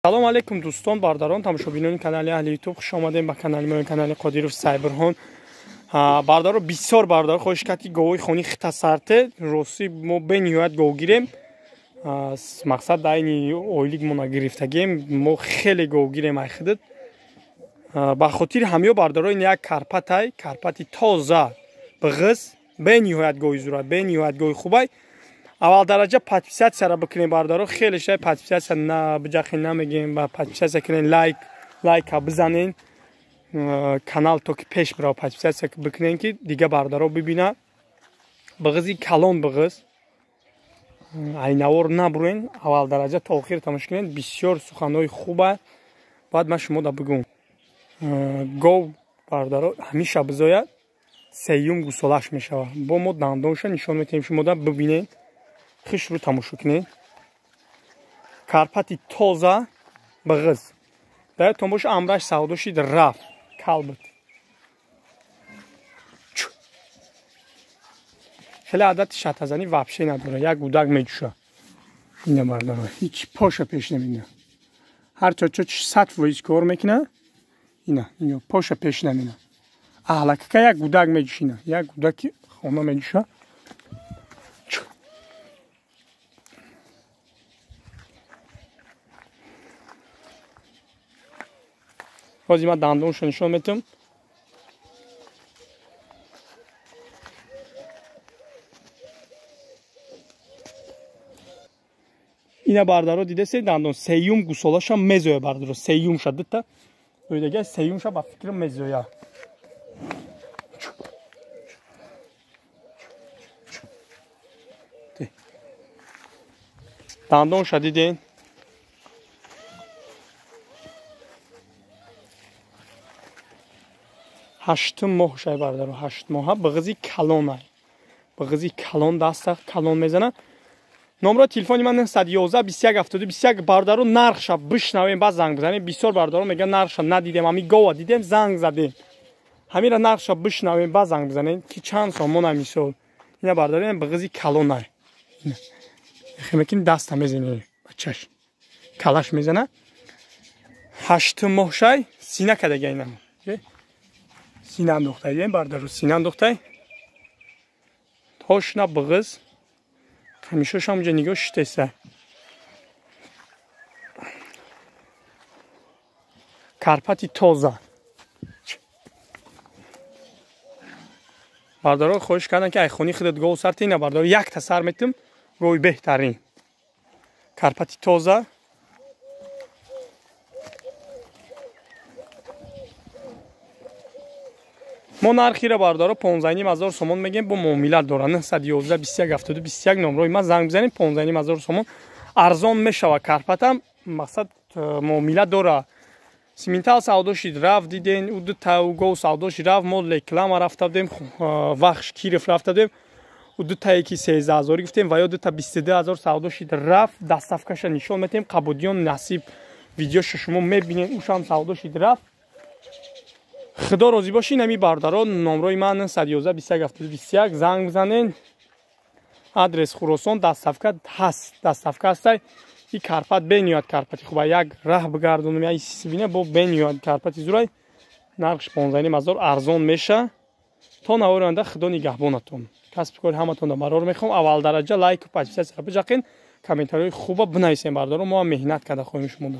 Салом алейкум дӯстон, бародарон, тамошобинони канали Аҳли Ютуб, хуш омадем ба канали мо, канали Қодиров Сайбурҳон. Бародаро, бисёр бародаро хоҳиш кард ки говои хони хита сарте. Рости мо бениҳоят гов гирем. Мақсад айни ойлик мо нагирифтагем, мо хеле гов гирем ай хидит. Ба хотири ҳамё бародаро ин як карпатай, карпати тоза, бағиз, бениҳоят гови зура, бениҳоят гови хубай. Аввал дараҷа подписатсияро бикунем бародаро, хеле шай подписатсия на биҷахе намегем, ба подписатсия кунен, лайка бизанен, канал то ки пеш бирав, подписатсия бикунен ки дига бародаро бибина. Бағизи калон бағиз, айнавор набурен, аввал дараҷа то охир тамошо кунен, бисёр суханҳои хуба. Баъд ман шумо да бигӯм. Гов бародаро ҳамеша бизояд, сеюм гусолаш мешавад. Бо мо дандонша нишон метиҳем шумо да бибинед. Хишру тамошо кунед. Карпати тоза бағиз. Даётон боша амраш савдо шид рафт. Калбит. Хеле адати шатазанӣ вообще надора. Як гудак меҷӯша. Ина бардора. Ҳеч поша пеш намина. Ҳар чо 100% кор мекуна. Ина, ино поша пеш намина. Аҳлакака як гудак меҷӯшина. Як гудаки хона меҷӯша. Ҳозир ман дандоншо нишон метиҳам. Ина бардаро дидесе дандон сеюм гусолаша мезоя бардаро, сеюмша дута дойдага сеюмша ба фикрам мезоя. Дандонша диден. Ҳаштум моҳ шай бардаро, 8 моҳа бағизи калонай. Бағизи калон даста калон мезана. Номро телефони ман 911 21 72 21 бардаро нархша бишнавем, баъд занг бизанем. Бисёр бардаро мегӯянд нархша надидем, ҳами гова дидем, занг задем. Ҳамира нархша бишнавем, баъд занг бизанем ки чанд сомон ҳами сол. Ина бардаро ин бағизи калонай. Хемекин даста мезанем, бачаш. Калаш мезана. 8 моҳ шай сина кадага ина. Сина андохтай, бардару сина андохтай. Тошна бағиз. Ҳамешаша ҳамҷа нигоҳ шитеса. Карпати тоза. Бардаро хоҳиш карданд ки айхони худат гов сарти, ина бардаро якта сар метим, гови беҳтарин. Карпати тоза. Мо нархиро бардаро 15,5 сомон мегем, бо муомилат дора. 911 21 72 21 номрои ман занг бизанем, 15,5 сомон арзон мешава. Карпатам мақсад муомилат дора. Симентал савдо шид рафт, диден у дута гов савдо шид рафт, мо реклама рафта будем, Вахш Киров рафта будем, у дутае ки 13,000 гуфтем ва ё дута 22,000 савдо шид рафт. Доставкаша нишон метем, Қабудиён насиб видеоша шумо мебинед, ушам савдо шид рафт. Худо розӣ бошин, ҳами бародаро номрои ман 911 21 72 21 занг бизанен. Адрес Хуросон, доставка ҳаст, доставка ҳастай. И карпат бениҳоят карпати хуба, як раҳ бигардонам, як сибина бо бениҳоят карпати зурай. Нархш 15,5 арзон меша. То навори оянда худо нигаҳбонатон. Касби кори ҳаматонро барор мехоҳам. Аввал дараҷа лайку подписатсияро биҷақен, комментариҳои хуба бинависем бародаро, мо ҳам меҳнат карда хоҳем шумода.